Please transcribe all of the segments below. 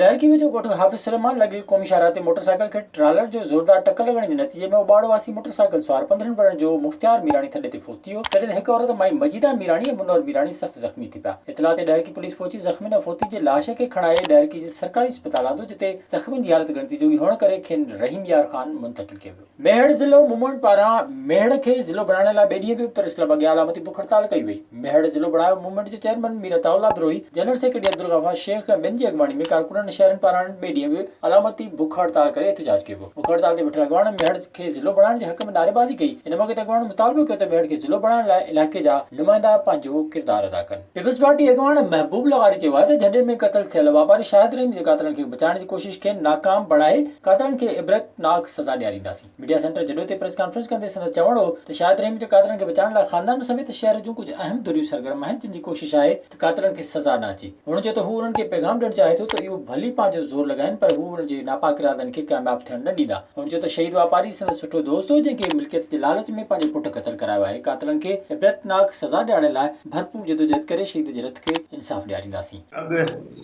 ڏهرڪي ويجهو ڳوٺ حافظ سليمان لڳ قومي شاهراهه تي موٽر سائيڪل کي ٽرالر جو زوردار ٽڪر لڳڻ جي نتيجي ۾ اوٻاڙو واسي موٽر سائيڪل سوار 15 ورهين جو مختيار ميراڻي ٿڏي تي فوت ٿي ويو، جڏهن ته هڪ عورت مائي مجيده ميراڻي ۽ منور ميراڻي سخت زخمي ٿي پيا. اطلاع تي ڏهرڪي پوليس پهچي زخمين ۽ فوتي جي لاش کي کڻائي ڏهرڪي جي سرڪاري اسپتال آندو جتي زخمين جي حالت ڳڻتي جوڳي هئڻ ڪري کين رحيم يار خان منتقل ڪيو ويو. ميهڙ ضلعو موومينٽ پاران ميهڙ کي ضلعو بڻائڻ لاء ٻئي ڏينهن به پريس ڪلب اڳيان علامتي بک هڙتال ڪئي وئي. ميهڙ ضلعو بڻايو موومينٽ جي chairman Mir Ataullah Brohi, general secretary Abdul Ghaffar Shaikh ۽ ٻين جي اڳواڻي ۾ ڪارڪنن ۽ شهرين پاران ٻئي ڏينهن به علامتي بک هڙتال ڪري احتجاج ڪيو ويو. بک هڙتال تي ويٺل اڳواڻن ميهڙ کي ضلعو بڻائڻ جي حق ۾ نعريبازي ڪئي. ان موقعي تي اڳواڻن مطالبو ڪيو ته ميهڙ کي ضلعو بڻائڻ لاء علائقي جا نمائندا پنهنجو ڪردار ادا ڪن. پيپلز پارٽي اڳواڻ محبوب لغاري چيو آهي ته جهڏي ۾ قتل ٿيل واپاري شاهد رحيم جي قاتلن کي بچائڻ جي ڪوشش کي ناڪام بڻائي قاتلن کي عبرتناڪ سزا ڏيارينداسين. ميڊيا سينٽر جهڏو تي پريس ڪانفرنس ڪندي سندس چوڻ هو ته شاهد رحيم جي قاتلن کي بچائڻ لاء خاندان سميت شهر جون ڪجهه اهم ڌريون سرگرم آهن جن جي ڪوشش آهي ته قاتلن کي سزا نه اچي. هن چيو ته هو انهن کي پيغام ڏيڻ چاهي ٿو ته اهو ڀلي پنهنجو زور لڳائين پر هو انهن جي ناپاڪ ارادن کي ڪامياب ٿيڻ نه ڏيندا. هن چيو ته شهيد واپاري سندس سٺو دوست هو جنهن کي ملڪيت جي لالچ ۾ پنهنجو پٽ قتل ڪرايو آهي قاتلن کي عبرتناڪ سزا ڏيارڻ لاء ڀرپور جدوجهد ڪري شهيد جي رت کي انصاف ڏيارينداسين. اڳ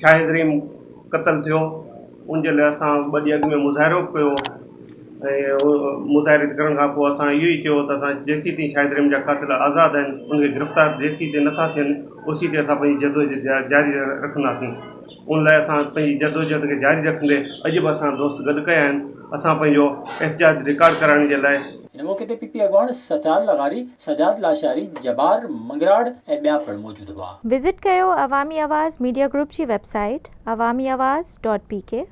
شاهد رحيم قتل ٿيو ان جي لاء اسان ٻه ڏينهن اڳ ۾ مظاهرو به ڪيو ۽ مظاهري ڪرڻ کان پوء اسان اهو ئي چيو ته اسان جيسين تائين شاهد رحيم جا قاتل آزاد آهن ان کي گرفتار جيسين تائين نٿا ٿين اوسين تائين اسان پنهنجي جدوجهد جاري رکنداسين ان لاء اسان پنهنجي جدوجهد کي جاري رکندي اڄ به اسان دوست گڏ ڪيا آهن اسان پنهنجو احتجاج رڪارڊ ڪرائڻ جي لاء ان موقعي تي پي پي اڳواڻ سچار لغاري، سجاد لاشاري، جبار منگراڙ ۽ ٻيا پڻ موجود هئا. وزٽ ڪيو عوامي آواز ميڊيا گروپ جي web site Awami Awaz dot P K.